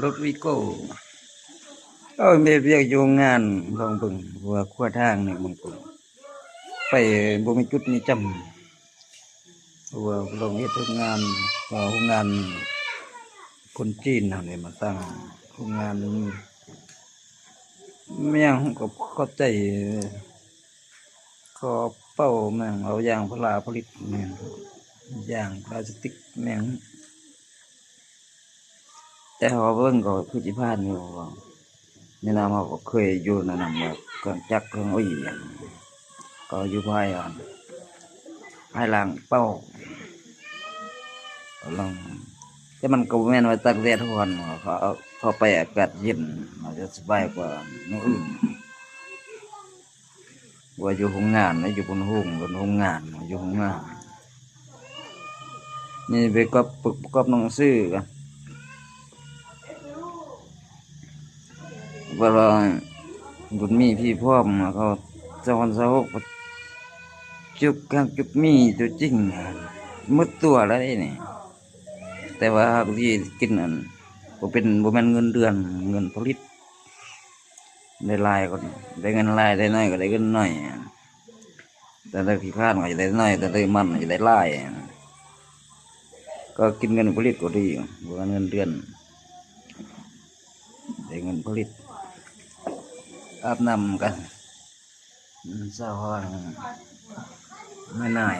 ລົດວີໂກ້ ເອົາໄປເຮັດວຽກຢູ່ໂຮງງານ ລອງເບິ່ງວ່າຂົວທາງນີ້ມັນກໍໄປບໍ່ມີຈຸດມີຈຳ ເພາະວ່າລອງເຮັດໂຮງງານ ວ່າໂຮງງານຄົນຈີນເຮົານີ້ມາຕັ້ງໂຮງງານ ແມ່ນກໍເຂົ້າໃຈ ເຂົາເປົ່າແມ່ນເອົາຢາງພາລາຜະລິດ ແມ່ນຢາງພລາສຕິກ ແມ່ນ ແຕ່ເຮົາເບິ່ງກໍຄືຊິຜ່ານຢູ່ ແນວນຳເຮົາກໍເຄີຍຢູ່ແນວນຳແບບເຄື່ອງຈັກເຄື່ອງອຸ້ຍຫຍັງ ກໍຢູ່ພາຍອັນ ພາຍຫຼັງເປົ້າ ກໍລອງ ແຕ່ມັນກໍບໍ່ແມ່ນວ່າຕາກແດດຮ້ອນ ເຂົາ ເຂົາໄປອາກາດເຢັນ ມັນຈະສະບາຍກວ່າແນວອື່ນ ວ່າຢູ່ໂຮງງານ ຢູ່ບົນໂຮງ ບົນໂຮງງານ ຢູ່ໂຮງງານ ນີ້ໄປກອບ ປະກອບໜັງສືກັນ ວ່າລຸ້ນມີພີພ້ອມ ເຂົາສອງພັນຊາວຫົກ ຈຸກຄັກຈຸກມີຕົວຈິງ ໝົດຕົວແລ້ວເດ້ນີ້ ແຕ່ວ່າຫາກຊິກິນອັນ ບໍ່ເປັນ ບໍ່ແມ່ນເງິນເດືອນ ເງິນຜະລິດ ໄດ້ຫຼາຍກໍໄດ້ເງິນຫຼາຍ ໄດ້ໜ້ອຍກໍໄດ້ເງິນໜ້ອຍ ແຕ່ໄດ້ຂີ້ຄ້ານກໍຈະໄດ້ໜ້ອຍ ແຕ່ໄດ້ມັນກໍຈະໄດ້ຫຼາຍ ກໍກິນເງິນຜະລິດກໍດີ ບໍ່ແມ່ນເງິນເດືອນ ໄດ້ເງິນຜະລິດ ອາບນ້ຳກັນ ອືມ ສາວຫ້ອງ ແມ່ນາຍ